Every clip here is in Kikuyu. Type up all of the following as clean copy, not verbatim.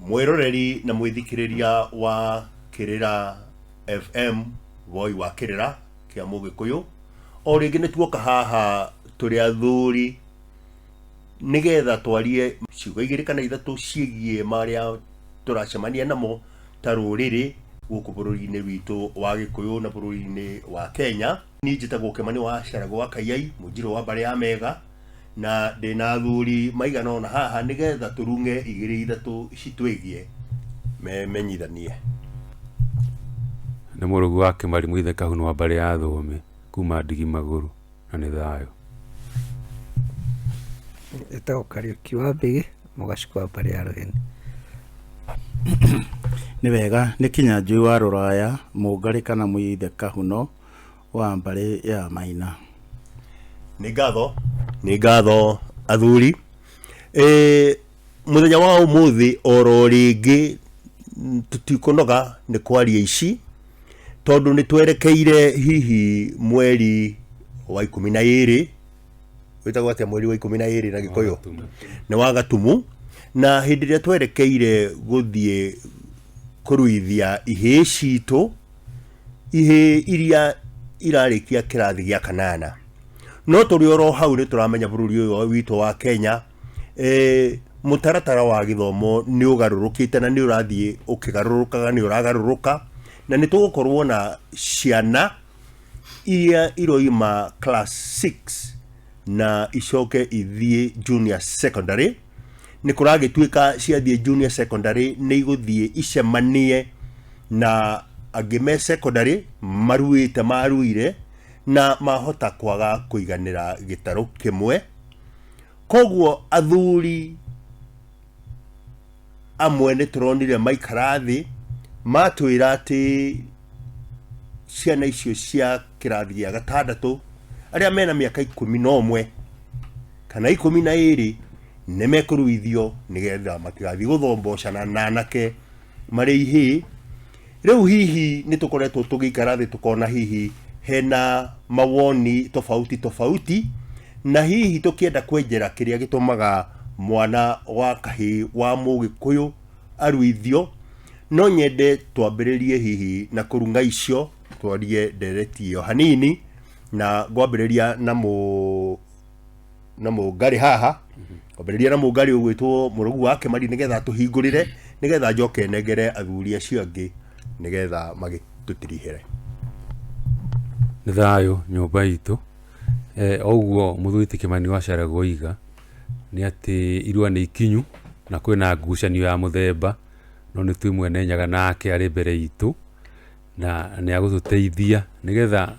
Mwĩroreri na mwĩthikĩrĩria wa Kĩrĩra FM, Voi wa Kĩrĩra kĩa Mũgĩkũyũ, o rĩngĩ nĩ tuoka haha tũrĩ athuri nĩgetha twarie ciugo igĩrĩ kana ithatũ ciĩgiĩ marĩa tũracemania namo ta rũrĩrĩ gũkũ bũrũri-inĩ witũ wa Gĩkũyũ na bũrũri-inĩ wa Kenya. Niĩ njĩtagwo Kĩmani wa Caragũ wa Kaiyai, Mũnjirũ wa mbarĩ ya Mega. Na ndĩ na athuri maigana ũna haha nĩgetha tũrung'e igĩrĩ ithatũ citwĩgie memenyithanie. Nĩ mũrũgu wa Kĩmari Mũithe Kahunu wa mbarĩ ya Thũũmĩ kuma Ndigi Magũrũ na nĩ thayũ. Etagwo Kariũki wa Mbĩgĩ, Mũgacikũ wa mbarĩ ya Rũheni. Nĩ wega, nĩ Kĩnyanjui wa Rũraya, Mũngarĩ kana Mũithe Kahuno wa mbarĩ ya Maina. Nĩ ngatho, nĩ ngatho athuri. E, mũthenya wa ũmũthĩ oro rĩngĩ tũtikũnoga nĩ kwaria ici tondũ nĩ twerekeire hihi mweri wa 12 wĩtagwo atĩa mweri wa 12 na Gĩkũyũ? Nĩ wa Gatumu. Na hĩndĩ ĩrĩa twerekeire gũthiĩ kũruithia ihĩĩ citũ, ihĩĩ iria irarĩkia kĩrathi gĩa kanana, no tũrĩ oro hau nĩ tũramenya bũrũri ũyũ witũ wa Kenya, mũtaratara wa gĩthomo nĩ ũgarũrũkĩte na nĩ ũrathiĩ ũkĩgarũrũkaga, nĩ ũragarũrũka, na nĩ tũgũkorwo na ciana iria iroima class 6 na icoke ithiĩ junior secondary. Nĩ kũragĩtuĩka ciathiĩ junior secondary nĩ igũthiĩ icemanie na angĩ me secondary maruĩte maruire na mahota kwaga kũiganĩra gĩtarũ kĩmwe. Koguo athuri amwe nĩ tũronire maikara thĩ matwĩra atĩ ciana icio cia kĩrathi gĩa gatandatũ arĩa mena mĩaka 11 kana 12 nĩ mekũruithio nĩgetha matigathiĩ gũthombocana na anake marĩ ihĩĩ. Rĩu hihi nĩ tũkoretwo tũgĩikara thĩ tũkona hihi hena mawoni tofauti tofauti, na hihi tũkĩenda kwenjera kĩrĩa gĩtũmaga mwana wa kahĩĩ wa Mũgĩkũyũ aruithio, no nyende twambĩrĩrie hihi na kũrung'a icio, twarie ndereti ĩyo hanini, na ngwambĩrĩria na mũ na mũngarĩ haha, kwambĩrĩria na mũngarĩ ũgwĩtwo Mũrũgu wa Kĩmari nĩgetha atũhingũrĩre, nĩgetha njoke nengere athuri acio angĩ nĩgetha magĩtũtirihĩre. Nĩ thayũ nyũmba itũ. O ũguo mũthuri ti Kĩmani wa Caragũ oiga, nĩ atĩ irua nĩ ikinyu na kwĩna ngucanio ya mũthemba, no nĩ twĩ Mwene Nyaga nake arĩ mbere itũ, na nĩ agũtũteithia nĩgetha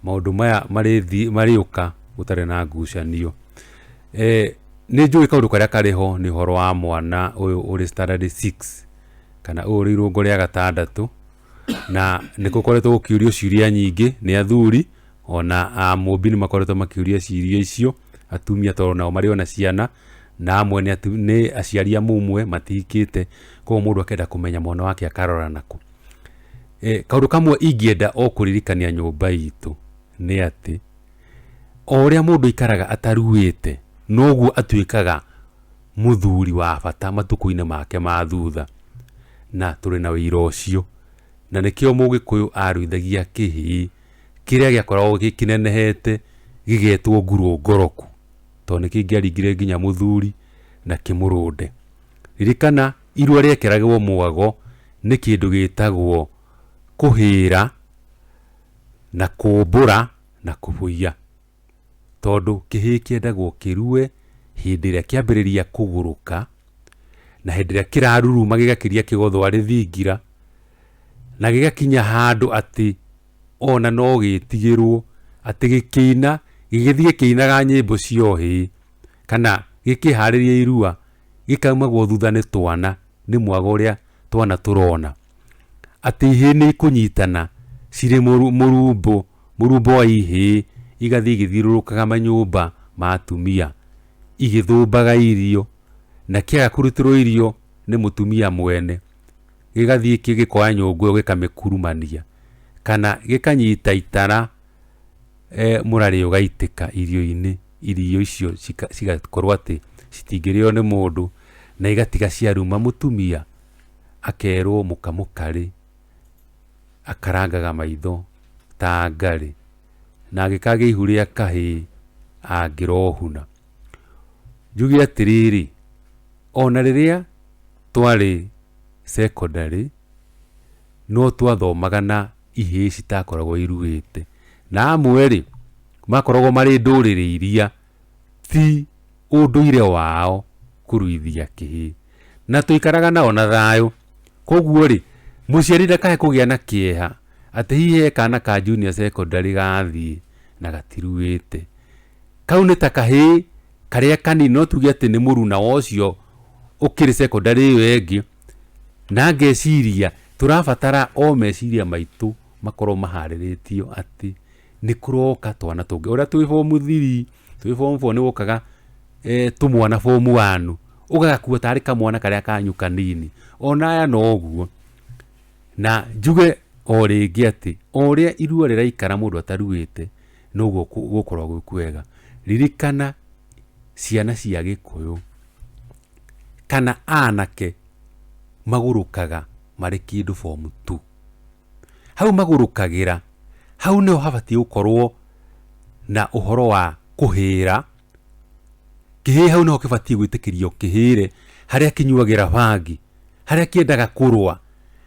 maũndũ maya marĩũka gũtarĩ na ngucanio. Nĩ njũĩ kaũndũ karĩa karĩ ho nĩ ũhoro wa mwana ũyũ ũrĩ standard six kana ũyũ ũrĩ irũngo rĩa gatandatũ, na nĩ gũkoretwo gũkĩũrio ciũria nyingĩ nĩ athuri ona amũmbi nĩ makoretwo makĩũria ciũria icio, atumia tondũ nao marĩ ona ciana, na amwe nĩ aciari a mũmwe matihikĩte, koguo mũndũ akenda kũmenya mwana wake akarora nakũ. Kaũndũ kamwe ingĩenda o kũririkania nyũmba itũ nĩ atĩ, o ũrĩa mũndũ aikaraga ataruĩte, noguo atuĩkaga mũthuri wa bata matukũ-inĩ make ma thutha, na tũrĩ na ũira ũcio. Na nĩkĩo Mũgĩkũyũ aruithagia kĩhĩĩ kĩrĩa gĩakoragwo kĩnenehete gĩgetwo ngurũ ngoroku, tondũ nĩ kĩngĩaringire nginya mũthuri na kĩmũrũnde. Ririkana irua rĩekĩragwo mwago nĩ kĩndũ gĩtagwo kũhĩra na kũmbũra na kũbũiya. Tondũ kĩhĩĩ kĩendagwo kĩrue hĩndĩ ĩrĩa kĩambĩrĩria kũgũrũka, na hĩndĩ ĩrĩa kĩraruruma gĩgakĩria kĩgothwa rĩthingira, na gĩgakinya handũ atĩ ona no gĩtigĩrwo, atĩ gĩkĩina, gĩgĩthiĩ gĩkĩinaga nyĩmbo cia ũhĩĩ, kana gĩkĩharĩria irua, gĩkaumagwo thutha nĩ twana, nĩ mwago ũrĩa twana tũrona. Atĩ ihĩĩ nĩ ikũnyitana cirĩ mũrumbũ, mũrumbũ wa ihĩĩ, igathiĩ igĩthiũrũrũkaga manyũmba ma atumia igĩthũmbaga irio, na kĩaga kũrutĩrwo irio nĩ mũtumia mwene, gĩgathiĩ gĩkoya nyũngũ ĩyo gĩkamĩkurumania, kana gĩkanyita itara mũrarĩ ũgaitĩka irio-inĩ, irio icio cigakorwo atĩ citingĩrĩo nĩ mũndũ, na igatiga ciaruma mũtumia. Akerwo mũka mũkarĩ akarangaga maitho ta ngarĩ, na angĩkagĩa ihu rĩa kahĩĩ angĩrohuna. Njuge atĩrĩrĩ, ona rĩrĩa twarĩ cekondarĩ, no twathomaga na ihĩĩ citakoragwo iruĩte. Na amwe rĩ, makoragwo marĩ ndũrĩrĩ iria ti ũndũire wao kũruithia kĩhĩĩ. Na twaikaraga nao na thayũ. Koguo rĩ, mũciari ndakae kũgĩa na kĩeha atĩ hihi he kana ka junior secondary gathiĩ na gatiruĩte. Kau nĩ ta kahĩĩ karĩa kanini no tuge atĩ nĩ mũruna wa ũcio ũkĩrĩ secondary ĩyo ĩngĩ. Na ngeciria tũrabatara o meciria maitũ makorwo maharĩrĩtio atĩ nĩ kũroka twana tũngĩ. Ũrĩa twĩ form 3, twĩ form 4 nĩ gwokaga tũmwana form 1, ũgagakua tarĩ kamwana karĩa kanyu kanini. Ona aya noguo. Na njuge o rĩngĩ atĩ o ũrĩa irua rĩraikara mũndũ ataruĩte noguo gũkoragwo gwĩ kwega. Ririkana ciana cia Gĩkũyũ kana anake magũrũkaga marĩ kĩndũ form 2. Hau magũrũkagĩra, hau nĩho habatiĩ gũkorwo na ũhoro wa kũhĩra. Kĩhĩĩ hau nĩho kĩbatiĩ gwĩtĩkĩrio kĩhĩre, harĩa kĩnyuagĩra bangi, harĩa kĩendaga kũrũa,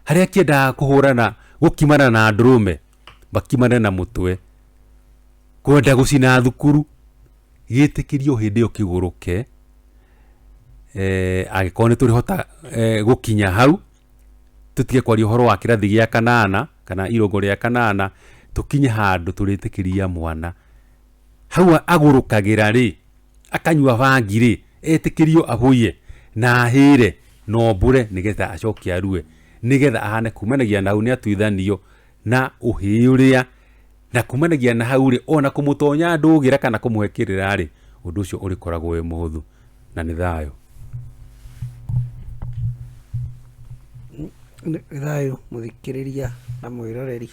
harĩa kĩendaga kũhũrana, gũkimana na ndũrũme, makimane na mũtwe, kwenda gũcina thukuru, gĩtĩkĩrio hĩndĩ ĩyo kĩgũrũke. Angĩkorwo nĩ tũrĩhota gũkinya hau, tũtige kwaria ũhoro wa kĩrathi gĩa kanana kana irũngo rĩa kanana, tũkinye handũ tũrĩtĩkĩria mwana hau agũrũkagĩra rĩ, akanyua bangi rĩ, etĩkĩrio ahũye na ahĩre na ombũre nĩgetha acoke arue, nĩgetha ahane kumanagia na hau nĩ atuithanio na ũhĩĩ ũrĩa, na kumanagia na hau rĩ, ona kũmũtonya ndũgĩra kana kũmũhe kĩrĩra rĩ, ũndũ ũcio ũrĩkoragwo wĩ mũhũthũ. Na nĩ thayũ. Nĩ thayũ mũthikĩrĩria na mwĩroreri.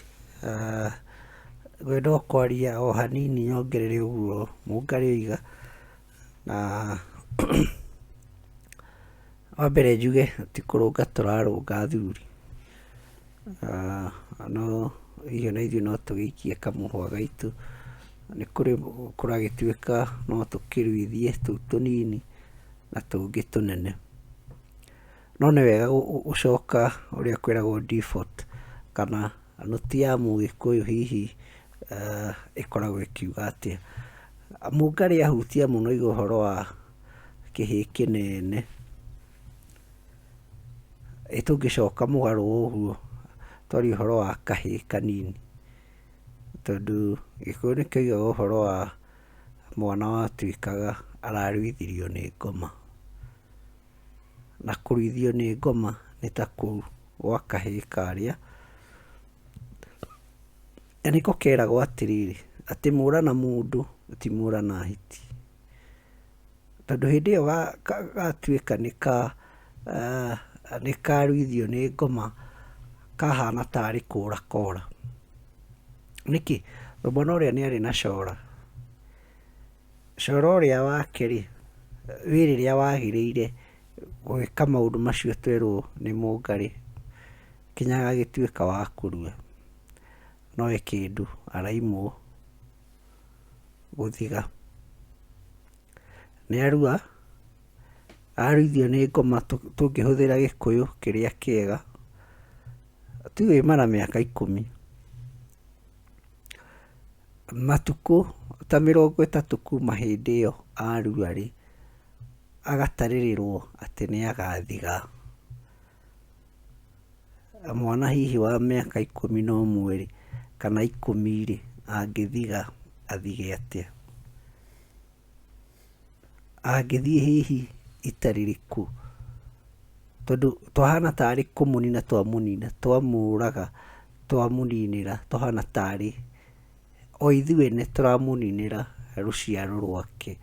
Ngwenda o kwaria o hanini nyongerere ũguo Mũngarĩ oiga. Na wa mbere njuge ti kũrũnga tũrarũnga athuri, no hihi ona ithuĩ no tũgĩikie kamũhwa gaitũ. Nĩ kũrĩ kũragĩtuĩka no tũkĩruithie tũu tũnini na tũngĩ tũnene. No nĩ wega gũcoka ũrĩa kwĩragwo default, kana nũti ya Mũgĩkũyũ hihi ĩkoragwo ĩkiuga atĩa. Mũngarĩ ahutia mũno oiga ũhoro wa kĩhĩĩ kĩnene. Ĩ tũngĩcoka mũgarũ ũguo twarie ũhoro wa kahĩĩ kanini, tondũ Gĩkũyũ nĩ kĩoigaga ũhoro wa mwana watuĩkaga araruithirio nĩ ngoma. Na kũruithio nĩ ngoma nĩ ta kũu gwa kahĩĩ karĩa. Na nĩko keragwo atĩrĩrĩ, atĩ mũra na mũndũ ti mũra na hiti. Tondũ hĩndĩ ĩyo gatuĩka nĩ karuithio nĩ ngoma, kahana tarĩ kũra kora. Nĩkĩ? Tondũ mwana ũrĩa nĩ arĩ na cora. Cora ũrĩa wake rĩ, wĩ rĩrĩa wagĩrĩire gwĩka maũndũ macio twerwo nĩ Mũngarĩ, kinya agagĩtuĩka wa kũrua. No he kĩndũ araimwo gũthiga. Nĩ arua, aruithio nĩ ngoma tũngĩhũthĩra Gĩkũyũ kĩrĩa kĩega, tuge auma na mĩaka 10. Matukũ ta 30 kuma hĩndĩ ĩyo arua rĩ, agatarĩrĩrwo atĩ nĩ agathiga. Mwana hihi wa mĩaka 11 rĩ, kana 10 rĩ, angĩthiga athige atĩa? Angĩthiĩ hihi ita rĩrĩkũ? Tondũ twahana tarĩ kũmũnina twamũnina, twamũraga, twamũninĩra, twahana tarĩ o ithuĩ ene tũramũninĩra rũciaro rwake.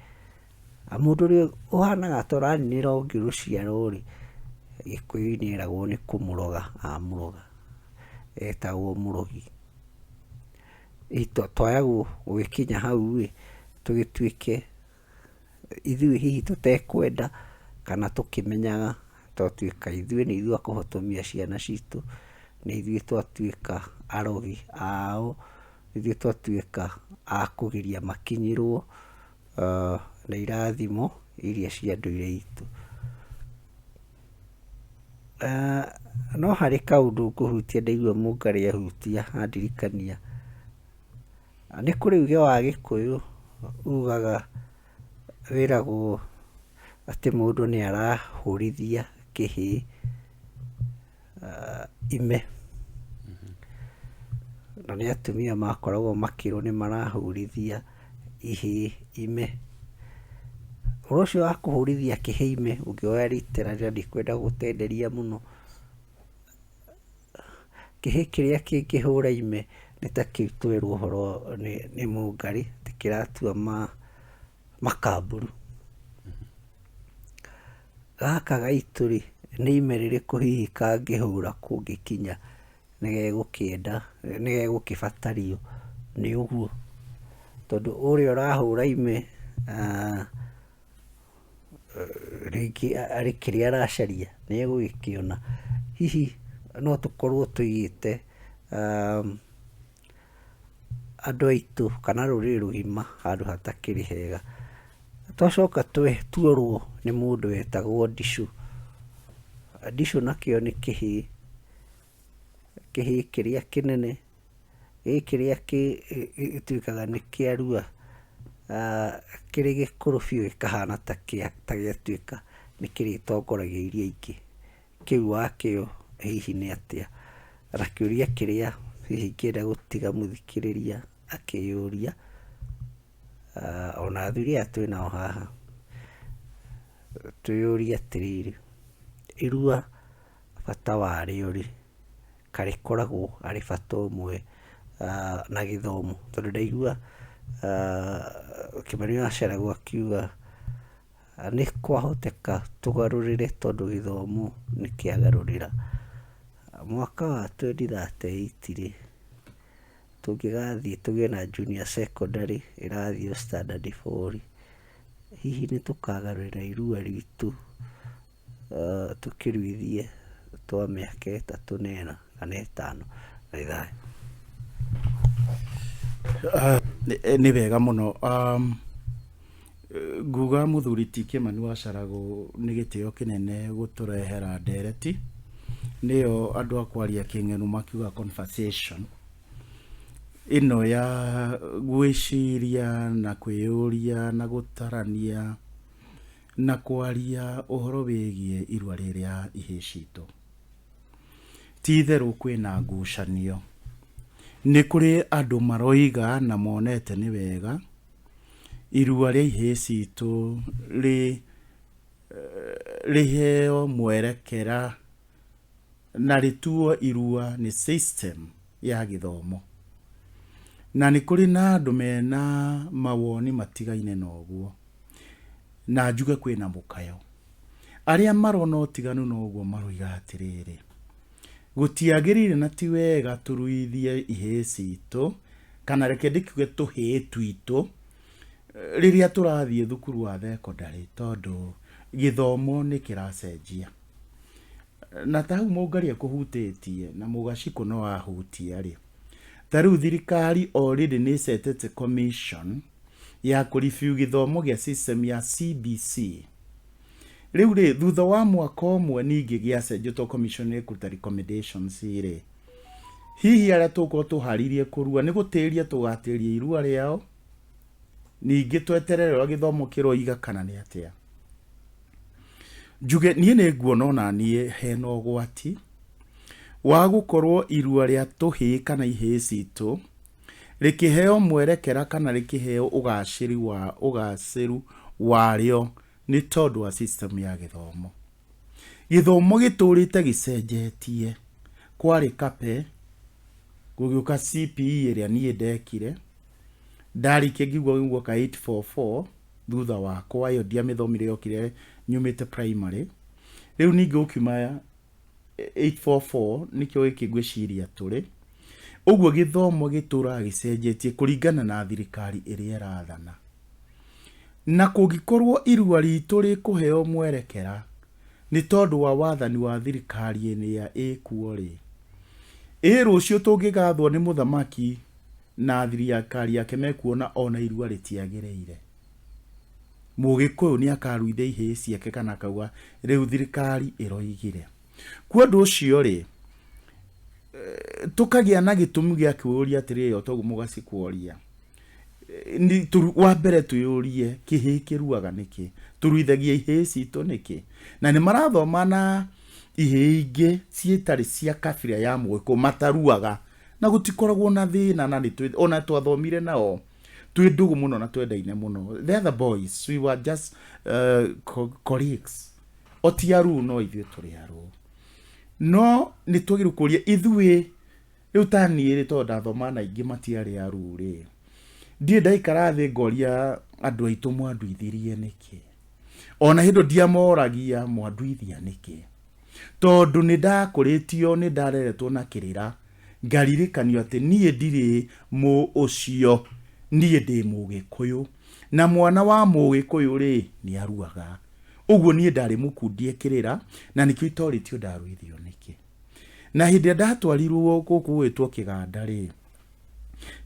Mũndũ ũrĩa ũhanaga ta ũraninĩra ũngĩ rũciaro rĩ, Gĩkũyũ-inĩ eragwo nĩ kũmũroga amũroga, etagwo mũrogi. Twaya gũgĩkinya hau ĩ, tũgĩtuĩke ithuĩ hihi tũtekwenda kana tũkĩmenyaga Twatuĩka ithuĩ nĩ ithuĩ a kũhotomia ciana citũ, nĩ ithuĩ twatuĩka arogi ao, nĩ ithuĩ twatuĩka a kũgiria makinyĩrwo nĩ irathimo iria cia ndũire itũ. No harĩ kaũndũ ngũhutia ndaigua Mũngarĩ ahutia andirikania. Nĩ kũrĩ uge wa Gĩkũyũ ugaga wĩragwo atĩ mũndũ nĩ arahũrithia kĩhĩĩ ime. Na nĩ atumia makoragwo makĩrwo nĩ marahũrithia ihĩĩ ime. Ũhoro ũcio wa kũhũrithia kĩhĩĩ ime ũngĩoya literally na ndikwenda gũtenderia mũno, Kĩhĩĩ kĩrĩa kĩngĩhũra ime nĩ ta kĩu twerwo ũhoro nĩ Mũngarĩ atĩ kĩratua makamburu. Gaka gaitũ rĩ, nĩ ime rĩrĩkũ hihi kangĩhũra kũngĩkinya nĩgegũkĩenda, nĩgegũkĩbatario nĩ ũguo? Tondũ ũrĩa ũrahũra ime rĩngĩ arĩ kĩrĩa aracaria nĩ egũgĩkĩona. Hihi no tũkorwo tũigĩte andũ aitũ kana rũrĩrĩ rũgima handũ hatakĩrĩ hega. Twacoka tuorwo nĩ mũndũ wetagwo Ndicũ. Ndicũ nakĩo nĩ kĩhĩĩ, kĩhĩĩ kĩrĩa kĩnene. Gĩkĩ kĩrĩa gĩtuĩkaga nĩ kĩarua kĩrĩ gĩkũrũ biũ gĩkahana ta gĩatuĩka nĩ kĩrĩtongoragia iria ingĩ. Kĩu wakĩo hihi nĩ atĩa? Na kĩũria kĩrĩa hihi ingĩenda gũtiga mũthikĩrĩria akĩyũria, ona athuri aya twĩnao haha, twĩyũrie atĩrĩrĩ, irua bata warĩo rĩ, karĩkoragwo arĩ bata ũmwe na gĩthomo. Tondũ ndaigua Kĩmani Waceragwo akiuga nĩ kwahoteka tũgarũrĩre tondũ gĩthomo nĩ kĩagarũrĩra. Mwaka wa 2038 rĩ, tũngĩgathiĩ tũgĩe na junior secondary ĩrathiĩ o standard four rĩ, hihi nĩ tũkagarũrĩra irua ritũ Tũkĩruithie twa mĩaka ĩtatũ na ĩna kana ĩtano na ithano. Nĩ wega mũno. Nguga mũthuri ti Kĩmani wa Caragũ nĩ gĩtĩo kĩnene gũtũrehera ndereti, nĩyo andũ a kwaria kĩng'enu makiuga conversation, ĩno ya gwĩciria na kwĩyũria na gũtarania. Na kwaria ũhoro wĩgiĩ irua rĩrĩa ihĩĩ citũ. Ti itherũ kwĩna ngucanio. Nĩ kũrĩ andũ maroiga na monete nĩ wega irua rĩa ihĩĩ citũ rĩheo mwerekera na rĩtuo irua nĩ system ya gĩthomo. Na nĩ kũrĩ na andũ mena mawoni matigaine na ũguo. Na njuge kwĩna mũkayo. Arĩa marona ũtiganu na ũguo maroiga atĩrĩrĩ, gũtiagĩrĩire na ti wega tũruithie ihĩĩ citũ, kana reke ndĩkiuge tũhĩĩ twitũ, rĩrĩa tũrathiĩ thukuru wa thekondarĩ tondũ gĩthomo nĩ kĩracenjia. Na ta hau Mũngarĩ ekũhutĩtie na Mũgacikũ no ahutia rĩ, ta rĩu thirikari already nĩ ĩcetete commission ya kũ review gĩthomo gĩa system ya CBC. Rĩu rĩ, thutha wa mwaka ũmwe ningĩ gĩacenjio to commission nĩ ĩkũruta recommendations rĩ, hihi arĩa tũgũkorwo tũharĩirie kũrua nĩ gũtĩria tũgatĩria irua rĩao, ningĩ tweterere ũrĩa gĩthomo kĩroiga kana nĩ atĩa? Njuge niĩ nĩ nguona ona niĩ hena ũgwati wa gũkorwo irua rĩa tũhĩĩ kana ihĩĩ citũ Rĩkĩheo mwerekera kana rĩkĩheo ũgacĩri wa ũgacĩru warĩo nĩ tondũ wa system ya gĩthomo. Gĩthomo gĩtũrĩte gĩcenjetie. Kwarĩ kape, gũgĩũka CPE ĩrĩa niĩ ndekire, ndarĩkia ngĩigua gũgĩũka 844 thutha wakwa, ĩyo ndiamĩthomire yokire nyumĩte primary. Rĩu ningĩ gũkiuma 844 nĩkĩo gĩkĩ ngwĩciria tũrĩ. Ũguo gĩthomo gĩtũraga gĩcenjetie kũringana na thirikari ĩrĩa ĩrathana. Na kũngĩkorwo irua ritũ rĩkũheo mwerekera Nĩ tondũ wa wathani wa thirikari ĩrĩa ĩkuo-rĩ, ĩ rũciũ tũngĩgathwo nĩ mũthamaki na thirikari yake mekuona ona irua rĩtiagĩrĩire? Mũgĩkũyũ nĩ akaruithia ihĩĩ ciake kana akauga rĩu thirikari ĩroigire. Kwa ũndũ ũcio-rĩ, tũkagĩa na gĩtũmi gĩa kwĩyũria atĩrĩrĩ o toguo mũgacikworia, wa mbere twĩyũrie kĩhĩĩ kĩruaga nĩkĩ? Tũruithagia ihĩĩ citũ nĩkĩ? Na nĩ marathoma na ihĩĩ ingĩ citarĩ cia kabira ya mũgĩkũyũ mataruaga na gũtikoragwo na thĩna na nĩ ona twathomire nao twĩ ndũgũ mũno na twendaine mũno. The other boys we were just colleagues. O ti aruu no ithuĩ tũrĩ aruu. No nĩ twagĩrĩirwo kũria ithuĩ Rĩu ta niĩ-rĩ, tondũ ndathomaga na aingĩ matiarĩ aruu-rĩ, ndirĩ ndaikara thĩ ngoria andũ aitũ mwanduithirie nĩkĩ. Ona hĩndĩ ĩyo ndiamoragia mwanduithia nĩkĩ. Tondũ nĩ ndakũrĩtio, nĩ ndareretwo na kĩrĩra, ngaririkanio atĩ niĩ ndirĩ mũ ũcio, niĩ ndĩ Mũgĩkũyũ. Na mwana wa Mũgĩkũyũ-rĩ, nĩ aruaga. Ũguo niĩ ndarĩ mũkundie kĩrĩra, na nĩkĩo itorĩtio ndaruithio nĩkĩ. Na hĩndĩ ĩrĩa ndatwarirwo gũkũ gwĩtwo kĩganda-rĩ,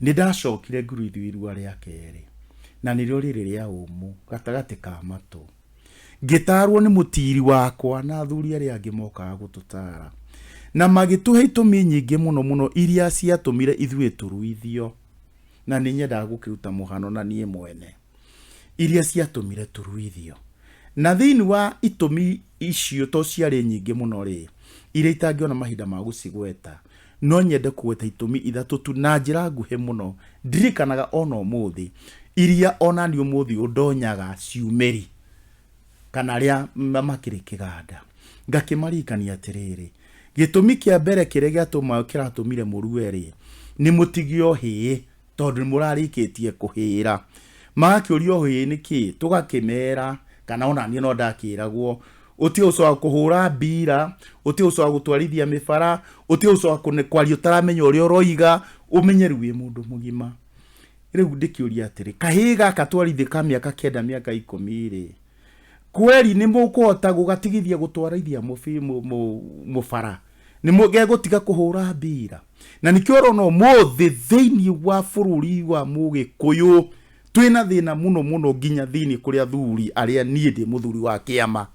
nĩ ndacokire ngĩruithio irua rĩa kerĩ, na nĩrĩo rĩrĩ rĩa ũmũ gatagatĩ ka matũ. Ngĩtaarwo nĩ mũtiiri wakwa na athuri arĩa angĩ mokaga gũtũtaara, na magĩtũhe itũmi nyingĩ mũno mũno iria ciatũmire ithuĩ tũruithio, na nĩ nyendaga gũkĩruta mũhano na niĩ mwene. iria ciatũmire tũruithio. Na thĩinĩ wa itũmi icio to ciarĩ nyingĩ mũno-rĩ, iria itangĩona mahinda ma gũcigweta, no nyende kũgweta itũmi ithatũ tu na njĩra nguhĩ mũno ndirikanaga o na ũmũthĩ, iria o na niĩ ũmũthĩ ũyũ ndonyaga ciumĩri kana arĩa makĩrĩ kĩganda. Ngakĩmaririkania atĩrĩrĩ, gĩtũmi kĩa mbere kĩrĩa gĩatũma kĩratũmire mũrue-rĩ, nĩ mũtige ũhĩĩ. Tondũ nĩ mũrarĩkĩtie kũhĩra. Magakĩũria ũhĩĩ nĩ kĩĩ? Tũgakĩmera, kana ona niĩ no ndakĩragwo, ũtige gũcoka kũhũra mbira, ũtige gũcoka gũtwarithia mĩbara, ũtige gũcoka kwaria ũtaramenya ũrĩa ũroiga, ũmenye rĩu wĩ mũndũ mũgima. Rĩu ndĩkĩũria atĩrĩ, kahĩĩ gaka twarithie ka mĩaka kenda mĩaka ikũmi-rĩ, Kweri nĩ mũkũhota gũgatigithia gũtwarithia mũbara? Nĩ gegũtiga kũhũra mbira? Na nĩkĩo ũrona ũmũthĩ thĩinĩ wa bũrũri wa Mũgĩkũyũ twĩna thĩna mũno mũno nginya thĩinĩ kũrĩ athuri arĩa niĩ ndĩ mũthuri wa kĩama.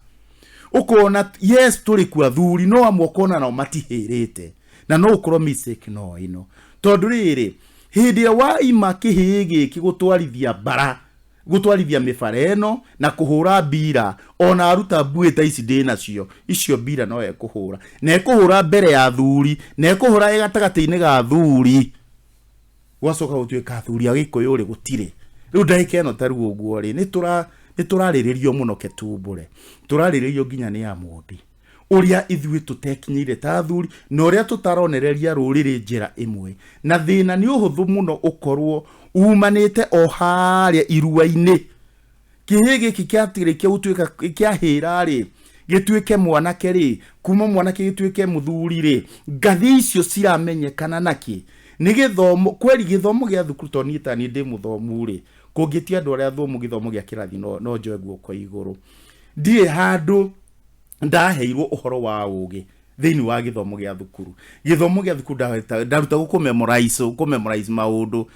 Ũkona yes tũrĩ kuo athuri no amwe ũkona nao matihĩrĩte na no ũkorwo mistake no ĩno tondũ rĩrĩ hĩndĩ ĩrĩa waima kĩhĩĩ gĩkĩ gũtwarithia mbara Gũtwarithia mĩbara ĩno na kũhũra mbira, ona aruta mbuĩ ta ici ndĩ nacio, icio mbira no ekũhũra. Na ekũhũra mbere ya athuri, na ekũhũra ĩ gatagatĩ-inĩ ga athuri. Gwacoka gũtuĩka athuri a Gĩkũyũ rĩ, gũtirĩ. Rĩu ndagĩka ĩno ta rĩu ũguo rĩ, nĩ tũrarĩrĩrio mũno ke tumbũre. Tũrarĩrĩrio nginya nĩ Amondi. Ũrĩa ithuĩ tũtekinyĩire ta athuri na ũrĩa tũtaronereria rũrĩrĩ njĩra ĩmwe. Na thĩna nĩ ũhũthũ mũno ũkorwo umanĩte o harĩa irua-inĩ. Kĩhĩĩ gĩkĩ kĩarĩkia gũtuĩka kĩahĩra-rĩ, gĩtuĩke mwanake-rĩ, kuma mwanake gĩtuĩke mũthuri-rĩ, ngathĩ icio ciramenyekana nakĩ? Nĩ gĩthomo, kweri gĩthomo gĩa thukuru tondũ niĩ ta niĩ ndĩ mũthomu-rĩ, kũngĩtia andũ arĩa athomu gĩthomo gĩa kĩrathi no njoe guoko igũrũ. Ndirĩ handũ ndaheirwo ũhoro wa ũgĩ thĩinĩ wa gĩthomo gĩa thukuru. Gĩthomo gĩa thukuru ndarutagwo kũ memorize, kũ memorize maũndũ.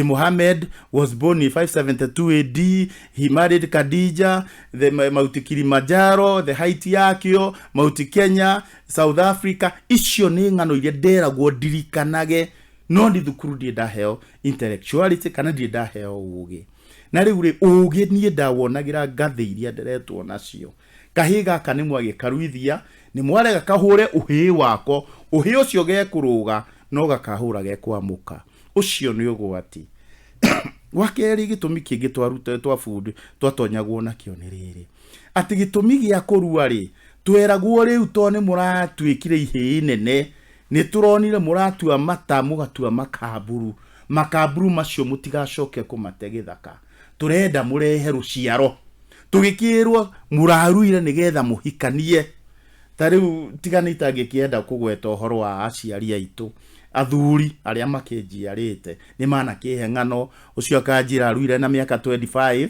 Muhammad was born in 572 AD, he married Khadija, the Mount Kilimanjaro, the height yakĩo, Mount Kenya, South Africa. Icio nĩ ng'ano iria nderagwo ndirikanage, no nĩ thukuru ndirĩ ndaheo intellectuality kana ndirĩ ndaheo ũgĩ. Na rĩu rĩ, ũgĩ niĩ ndawonagĩra ngathĩ iria nderetwo nacio. Kahĩĩ gaka nĩ mwagĩkaruithia, nĩ mwarega kahũre ũhĩĩ wako, ũhĩĩ ũcio gekũrũga no gakahũra gekwamũka. Ũcio nĩ ũgwati. Wa kerĩ gĩtũmi kĩngĩ twatonyagwo nakĩo nĩ rĩrĩ, atĩ gĩtũmi gĩa kũrua-rĩ, tweragwo rĩu tondũ nĩ mũratuĩkire ihĩĩ nene, nĩ tũronire mũratua mata mũgatua makamburu, makamburu macio mũtigacoke kũmate gĩthaka, tũrenda mũrehe rũciaro. Tũgĩkĩrwo mũraruire nĩgetha mũhikanie. Ta rĩu tiga nĩ itangĩkĩenda kũgweta ũhoro wa aciari aitũ, athuri arĩa makĩnjiarĩte, nĩ manakĩhe ng'ano, ũcio akanjĩra aruire na mĩaka 25,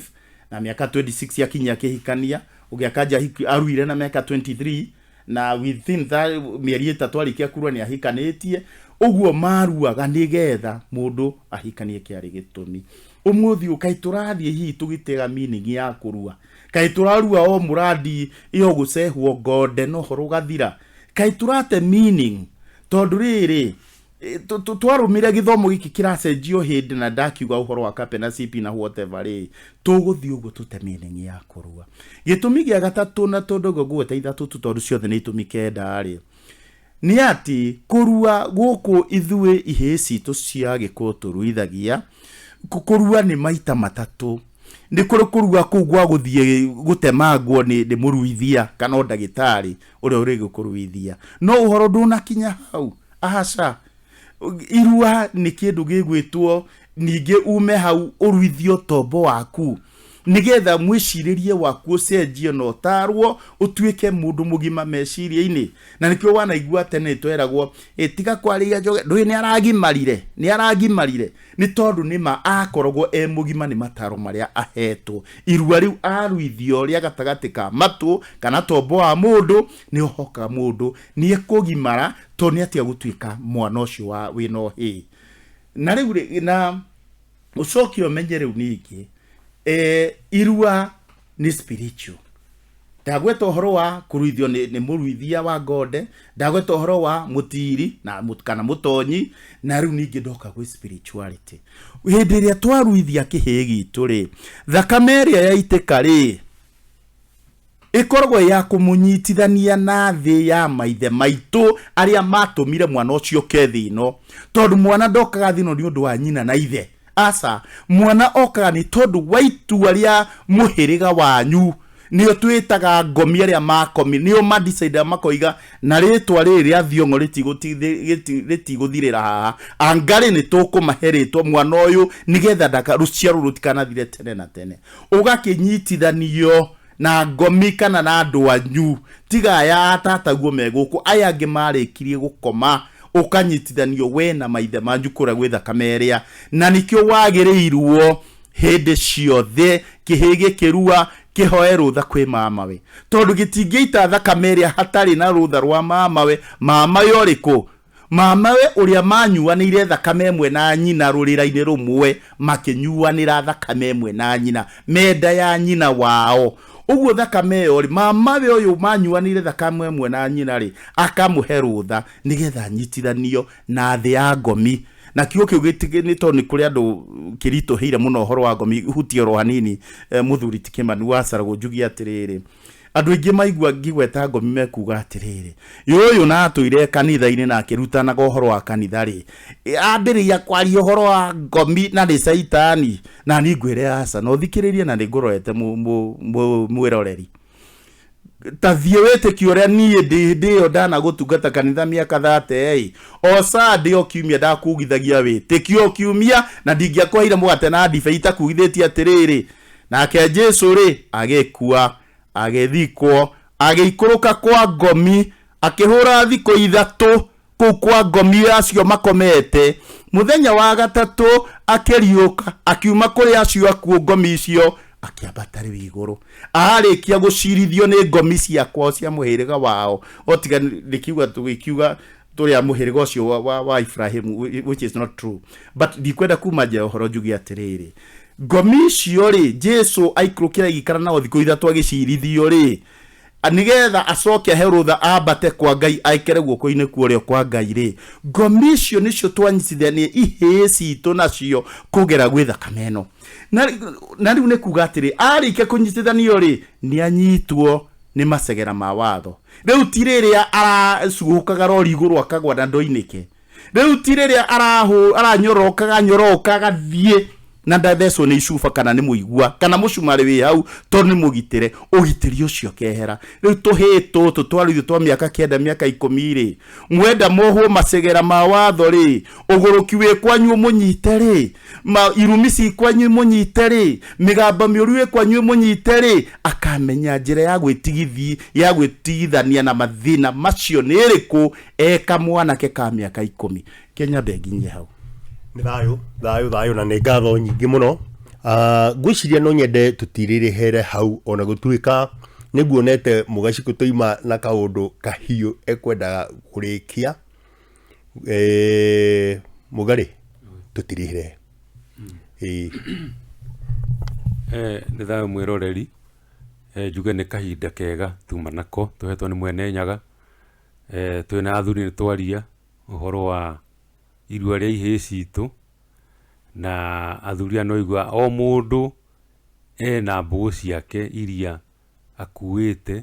na mĩaka 26 akinyia akĩhikania, Ũngĩ akanja aruire na mĩaka 23 na within that mĩeri 3 arĩkia kurua nĩ ahikanĩtie. Ũguo maruaga nĩgetha mũndũ ahikanie kĩarĩ gĩtũmi. Ũmũthĩ ũyũ kaĩ tũrathiĩ hihi tũgĩtega meaning ya kũrua? Kaĩ tũrarua o mũrandi ĩyo gũcehwo ngonde na ũhoro ũgathira? Kaĩ tũrate meaning? Tondũ rĩrĩ, twarũmĩrĩra gĩthomo gĩkĩ kĩracenjio hĩndĩ na ndakiuga ũhoro wa kape na CP na whatever rĩ, tũgũthiĩ ũguo tũte meaning ya kũrua. Gĩtũmi gĩa gatatũ, na tondũ ũguo ngũgweta ithatũ tu tondũ ciothe nĩ itũmi kenda rĩ, nĩ atĩ kũrua gũkũ ithuĩ ihĩĩ citũ cia Gĩkũyũ tũruithagia, kũrua nĩ maita matatũ. Nĩ kũrĩ kũrua kũu gwa gũthiĩ gũtemangwo nĩ mũruithia kana o ndagĩtarĩ ũrĩa ũrĩgĩkũruithia. No ũhoro ndũnakinya hau. Aca. Irua nĩ kĩndũ gĩgwĩtwo ningĩ ume hau ũruithio tombo waku nĩgetha mwĩcirĩrie waku ũcenjie na ũtarwo ũtuĩke mũndũ mũgima meciria-inĩ. Na nĩkĩo wanaigua tene tweragwo, ĩ tiga kwarĩria njoge, ndũĩ nĩ aragimarire, nĩ aragimarire. Nĩ tondũ nĩma akoragwo e mũgima nĩ mataro marĩa ahetwo. Irua rĩu aruithio rĩa gatagatĩ ka matũ kana tombo wa mũndũ nĩ ũhokaga mũndũ nĩ ekũgimara tondũ nĩ atiga gũtuĩka mwana ũcio wa wĩna ũhĩĩ. Na rĩu rĩ, na ũcoke ũmenye rĩu ningĩ, irua nĩ spiritual. Ndagweta ũhoro wa kũruithio nĩ mũruithia wa ngonde, ndagweta ũhoro wa mũtiri na kana mũtonyi, na rĩu ningĩ ndoka gwĩ spirituality. Hĩndĩ ĩrĩa twaruithia kĩhĩĩ gitũ rĩ, thakame ĩrĩa yaitĩka rĩ, ĩkoragwo ya kũmũnyitithania na thĩ ya maithe maitũ arĩa matũmire mwana ũcio oke thĩ ĩno. Tondũ mwana ndokaga thĩ ĩno nĩ ũndũ wa nyina na ithe. Aca, mwana okaga nĩ tondũ wa itua rĩa mũhĩrĩga wanyu. Nĩo twĩtaga ngomi arĩa makomi, nĩo madecide makoiga na rĩtwa rĩrĩ rĩa Thiong'o rĩtigũthirĩra haha. Angarĩ nĩ tũkũmahe rĩtwa mwana ũyũ nĩgetha rũciaro rũtikanathire tene na tene. Ũgakĩnyitithanio na ngomi kana na andũ anyu, tiga aya a tataguo me gũkũ, aya angĩ marĩkirie gũkoma, ũkanyitithanio we na maithe manyu kũrĩa gwĩ thakame ĩrĩa. Na nĩkĩo wagĩrĩirwo hĩndĩ ciothe kĩhĩĩ gĩkĩrua kĩhoe rũtha kwĩ mamawe, tondũ gĩtingĩita thakame ĩrĩa hatarĩ na rũtha rwa mamawe. Mamawe ũrĩkũ? Mamawe ũrĩa manyuanĩire thakame ĩmwe na nyina rũrĩra-inĩ rũmwe, makĩnyuanĩra thakame ĩmwe na nyina me nda ya nyina wao. Ũguo thakame ĩyo rĩ, mamawe ũyũ manyuanĩire thakame ĩmwe na nyina rĩ, akamũhe rũtha nĩgetha anyitithanio na thĩ ya ngomi. Na kiugo kĩu nĩ tondũ nĩ kũrĩ andũ kĩritũhĩire mũno ũhoro wa ngomi, hutie oro hanini, mũthuri ti Kĩmani wa Saragũ, njugie atĩrĩrĩ, andũ aingĩ maigua ngĩgweta ngomi mekuga atĩrĩrĩ, ũyũ na atũire kanitha-inĩ na akĩrutanaga ũhoro wa kanitha rĩ, ambĩrĩria kwaria ũhoro wa ngomi na nĩ caitani. Na niĩ ngwĩre aca, na ũthikĩrĩrie na nĩ ngũrorete mwĩroreri. Ta thiĩ wĩtĩkio ũrĩa niĩ ndĩ hĩndĩ ĩyo ndanagũtungata kanitha mĩaka 30 ĩ, o Sunday o kiumia ndakugithagia wĩtĩkio o kiumia, na ndingĩakũheire mũgate na ndibei itakugithĩtie atĩrĩrĩ, nake Jesu rĩ agĩkua, agĩthikwo, agĩikũrũka kwa ngomi, akĩhũra thikũ ithatũ kũu kwa ngomi acio makomete. Mũthenya wa gatatũ akĩriũka, akiuma kũrĩ acio akuũ ngomi icio, akĩambata rĩu igũrũ. Arĩkia gũcirithio nĩ ngomi cia kwao cia mũhĩrĩga wao, o tiga nĩkiuga tũgĩkiuga tũrĩ a mũhĩrĩga ũcio wa Ibrahimu, which is not true, but ndikwenda kuma nja ya ũhoro njuge atĩrĩrĩ, ngomi icio rĩ, Jesu aikũrũkire agĩikara nao thikũ ithatũ agĩcirithio rĩ, nĩgetha acoke ahe rũtha ambate kwa Ngai, aikare guoko-inĩ kwa ũrĩo kwa Ngai rĩ, ngomi icio nĩcio twanyitithania ihĩĩ citũ nacio kũgera gwĩ thakame ĩno. Na rĩu nĩ kuga atĩrĩ, arĩkia kũnyitithanio rĩ, nĩ anyitwo nĩ macegera ma watho. Rĩu ti rĩrĩa aracuhũkaga rori igũrũ akagwa na ndoinĩke. Rĩu ti rĩrĩa aranyororokaga nyoroka agathiĩ na ndathecwo nĩ icuba kana nĩ mũigua kana mũcumarĩ wĩ hau tondũ nĩ mũgitĩre, ũgitĩri ũcio kehera. Rĩu tũhĩĩ tũtũ twarũithio twa mĩaka 9 mĩaka 10 rĩ, mwenda mohwo macegera ma watho rĩ, ũgũrũki wĩ kwanyu ũmũnyite rĩ, irumi ci kwanyu imũnyite rĩ, mĩgambo mĩũru ĩ kwanyu ĩmũnyite rĩ, akamenya njĩra ya ya gwĩtigithania na mathĩna macio nĩ ĩrĩkũ eka mwanake ka mĩaka 10. Kenya mbenginyie hau. Nĩ thayũ, thayũ, thayũ, na nĩ ngatho nyingĩ mũno. Ngwĩciria no nyende tũtirĩrĩhere hau ona gũtuĩka Nĩnguonete Mũgacikũ tũima na kaũndũ kahiũ ekwendaga kũrĩkia. Eh, Mũgarĩ, tũtirihĩre. Ĩĩ. Nĩ thayũ mwĩroreri, njuge nĩ kahinda kega tuma nako tũhetwo nĩ Mwene Nyaga. Twĩna athuri nĩ twaria ũhoro wa irua rĩa ihĩĩ citũ, na athuri aya nĩ waigua o mũndũ ena mbũgũ ciake iria akuĩte,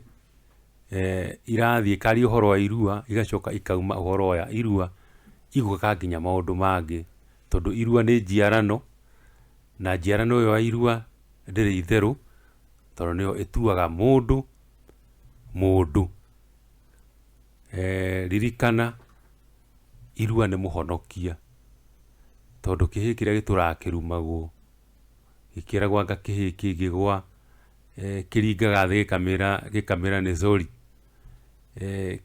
irathiĩ ikaria ũhoro wa irua, igacoka ikauma ũhoro wa irua igoka nginya maũndũ mangĩ, tondũ irua nĩ njiarano, na njiarano ĩyo ya irua ndĩrĩ itherũ, tondũ nĩyo ĩtuaga mũndũ mũndũ. Ririkana irua nĩ mũhonokia, tondũ kĩhĩĩ kĩrĩa gĩtũraga kĩrumagwo, gĩkĩragwo anga kĩhĩĩ kĩngĩgwa kĩringaga thĩ gĩkamĩra nĩ sorry.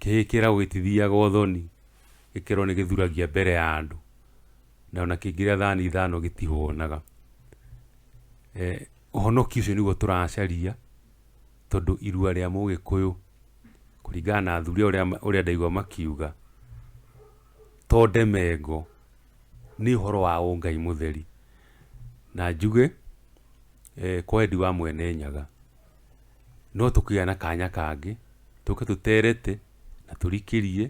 Kĩhĩĩ kĩragwo gĩtithiaga ũthoni, gĩkerwo nĩ gĩthuragia mbere ya andũ, na ona kĩngĩrĩa thani ithano gĩtihũnaga. Ũhonokio ũcio nĩguo tũracaria, tondũ irua rĩa mũgĩkũyũ kũringana na athuri ũrĩa ndaigua makiuga, to ndemengo, nĩ ũhoro wa ũngai mũtheri. Na njuge kwa wendi wa Mwene Nyaga, no tũkĩgĩa na kanya kangĩ, tũke tũterete na tũrikĩrie,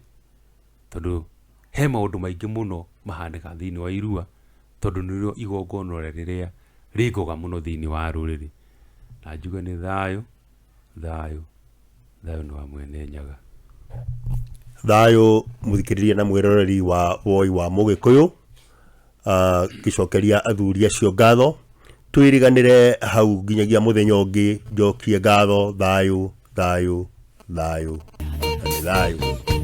tondũ he maũndũ maingĩ mũno mahanĩkaga thĩinĩ wa irua, tondũ nĩrĩo igongona rĩrĩa rĩ ngoga mũno thĩinĩ wa rũrĩrĩ. Na njuge nĩ thayũ, thayũ, thayũ nĩ wa Mwene Nyaga. Thayũ mũthikĩrĩria na mwĩroreri wa Woi wa Mũgĩkũyũ, ngĩcokeria athuri acio ngatho, twĩrĩganĩre hau nginyagia mũthenya ũngĩ, njokie ngatho, thayũ, thayũ, thayũ, na nĩ thayũ.